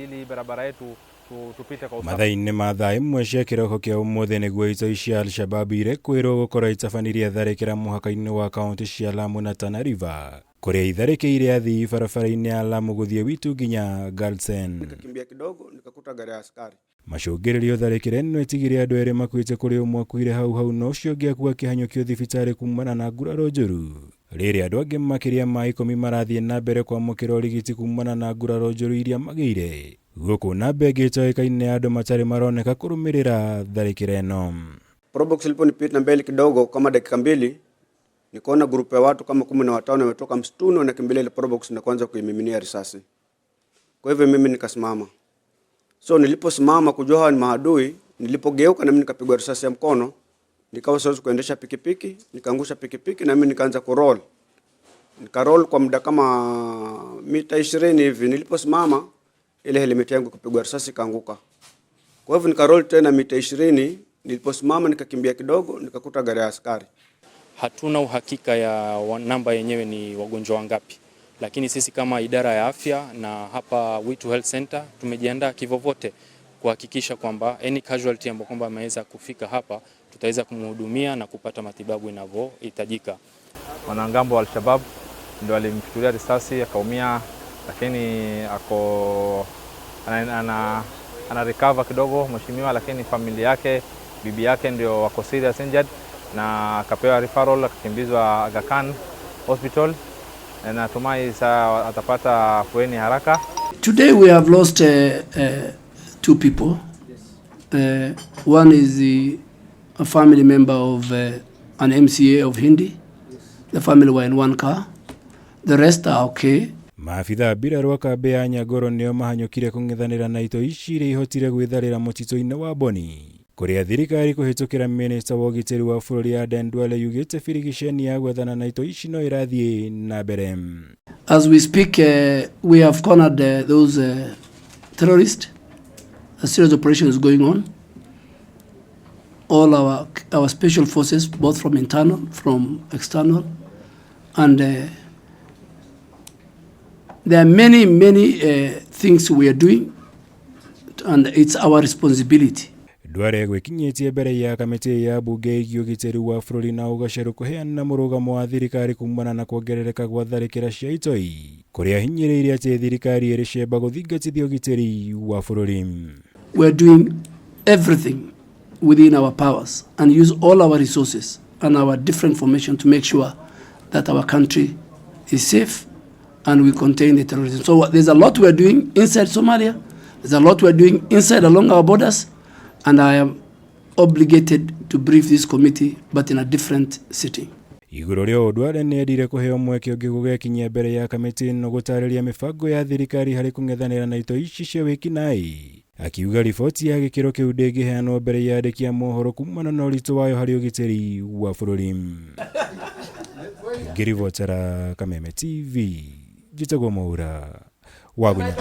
Ili barabara yetu tupite kwa usalama. Mathaa-inĩ ma thaa 1 cia kĩroko kĩa ũmũthĩ nĩguo itoi cia Al-Shabab irekwĩrwo gũkorwo itabanirie tharĩkĩra mũhaka-inĩ wa kaunti cia Lamu na Tana River kũrĩa itharĩkĩire athii barabara-inĩ ya Lamu gũthiĩ Witu nginya Garsen. Nikakimbia kidogo nikakuta gari ya askari. Macũngĩrĩrio tharĩkĩra ĩno ĩtigire andũ erĩ makuĩte kũrĩ ũmwe akuire hau hau na ũcio ũngĩ akua akĩhanyũkio thibitarĩ kumana na nguraro njũru. Rĩrĩa andũ angĩ makĩria ma 10 marathiĩ na mbere kwamũkĩra ũrigiti kumana na nguraro njũru iria magĩire. Gũkũ namba ĩngĩ ĩtoĩkaine ya andũ matarĩ maroneka kũrũmĩrĩra tharĩkĩra ĩno. Probox iliponipita mbele kidogo kama dakika 2, nikaona grupu ya watu kama 15 wametoka msituni wanakimbilia ile Probox na kuanza kuimiminia risasi. Kwa hivyo mimi nikasimama. So niliposimama kujua hawa ni maadui, nilipogeuka na mimi nikapigwa risasi ya mkono, nikawa siwezi kuendesha pikipiki, nikaangusha pikipiki na mimi nikaanza kuroll. Nikaroll kwa muda kama mita 20 hivi. Niliposimama ile helmet yangu ikapigwa risasi ikaanguka. Kwa hivyo nikaroll tena mita 20, niliposimama nikakimbia kidogo nikakuta gari ya askari. Hatuna uhakika ya namba yenyewe ni wagonjwa wangapi, lakini sisi kama idara ya afya na hapa Witu Health Center tumejiandaa kivovote kuhakikisha kwamba any casualty ambayo kwamba ameweza kufika hapa tutaweza kumhudumia na kupata matibabu inavyohitajika. Wanamgambo wa Al-Shabab ndio alimfyatulia risasi akaumia, lakini ako ana recover kidogo mheshimiwa, lakini familia yake, bibi yake ndio wako serious injured na akapewa referral akakimbizwa Aga Khan Hospital. Na natumai sasa atapata afueni haraka. Today we have lost 2 people. One is a family member of an MCA of Hindi. The family were in one car. The rest are okay. Maabitha mbirarũ a kambĩ ya Nyangoro nĩo mahanyũkire kũng'ethanĩra na itoi ici iria ihotire gwĩtharĩra mũtitũ-inĩ wa Boni kũrĩa thirikari kũhĩtũkĩra minista wa ũgitĩri wa bũrũri Aden Duale yugĩte birigiceni ya gwethana na itoi ici no ĩrathiĩ na mbere. As we speak, we have cornered those terrorists. A serious operation is going on. All our special forces, both from internal, from external, and there are many, many things we are doing, and it's our responsibility. Duale gwĩkinyĩtie mbere ya kamĩtĩ ya bunge ĩgiĩ ũgitĩri wa bũrũri na ũgacerũ kũheana mũrũgamo wa thirikari kumana na kuongerereka gwa tharĩkĩra cia itoi kũrĩa hinyĩrĩirie atĩ thirikari ĩrĩ cemba gũthingatithia ũgitĩri wa bũrũri. We are doing everything within our powers and use all our resources and our different formation to make sure that our country is safe and we contain the terrorism. So there's a lot we are doing inside Somalia, there's a lot we are doing inside along our borders, and I am obligated to brief this committee, but in a different sitting. Igũrũ rĩa ũũ, Duale nĩendire kũheo mweke ũngĩ gũgekinyia mbere ya kamĩtĩ ĩno gũtarĩria mĩbango ya thirikari harĩ kũng'ethanĩra na itoi ici cia wĩkinaĩ. Akiuga riboti ya gĩkĩro kĩu ndĩngĩheanwo mbere ya andĩki a mohoro kumana na ũritũ wayo harĩ ũgitĩri wa bũrũri. Ngĩribotera Kameme TV, njĩtagwo Mwaura Wagunya.